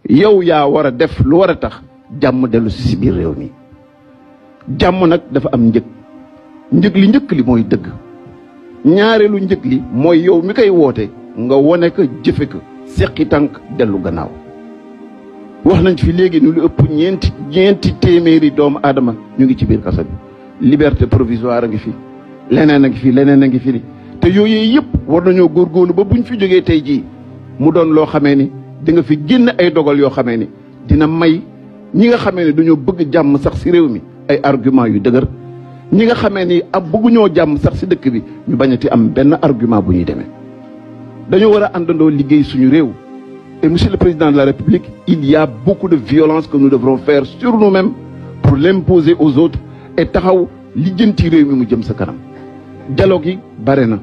yow yaa war a def lu war a tax jàmm dellu si biir réew mi. jàmm nag dafa am njëg li njëkk li mooy dëgg ñaareelu njëg li mooy yow mi koy woote nga wone ko jëfe ko seqi tànk dellu gannaaw. wax nañ fi léegi nu lu ëpp ñeenti téeméeri doomu aadama ñu ngi ci biir kaso bi liberté provisoire a ngi fi leneen a ngi fi leneen a ngi fi te yooyu yëpp war nañoo góorgóorlu ba buñ fi jógee tey jii mu doon loo xamee ni di nga fi génn ay dogal yoo xamee ni dina may ñi nga xamee ni dañoo bëgg jàmm sax si réew mi ay argument yu dëgër ñi nga xamee ni ab bëgguñoo jàmm sax si dëkk bi ñu bañati am benn argument bu ñuy demee. dañoo war a àndandoo liggéey suñu réew. Et Monsieur le Président de la République, il y a beaucoup de violence que nous devrons faire sur nous-mêmes pour l'imposer aux autres et taxaw lijjanti réew mi mu jëm sa kanam. dialogue yi bare na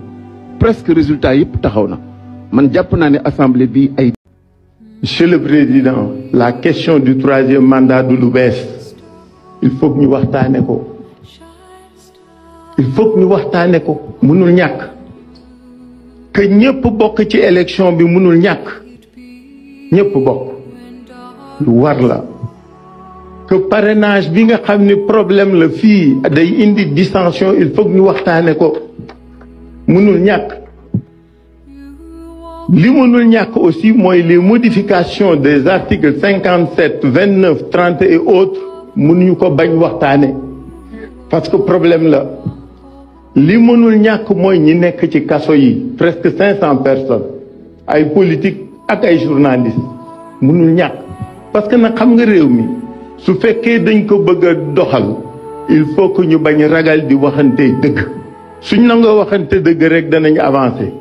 presque résultat yëpp taxaw na man jàpp naa ne assemblée bi ay. Monsieur le Président, la question du troisième mandat du lu bees il faut que ñu waxtaane ko mënul ñàkk que ñëpp bokk ci élection bi mënul ñàkk. ñëpp bokk lu war la que parrainage bi nga xam ni problème la fii day indi dissension il faut que ñu waxtaane ko mënul ñàkk li mënul ñàkk aussi mooy les modifications des articles 57 29 30 et autres mënuñu ko bañ waxtaane parce que problème la li mënul ñàkk mooy ñi nekk ci kaso yi presque 500 personnes ay politique ak ay journalistes mënul ñàkk parce que nag xam nga réew mi su fekkee dañ ko bëgg a doxal il faut que ñu bañ ragal di waxante dëgg suñ nangoo waxante dëgg rek danañ avancer.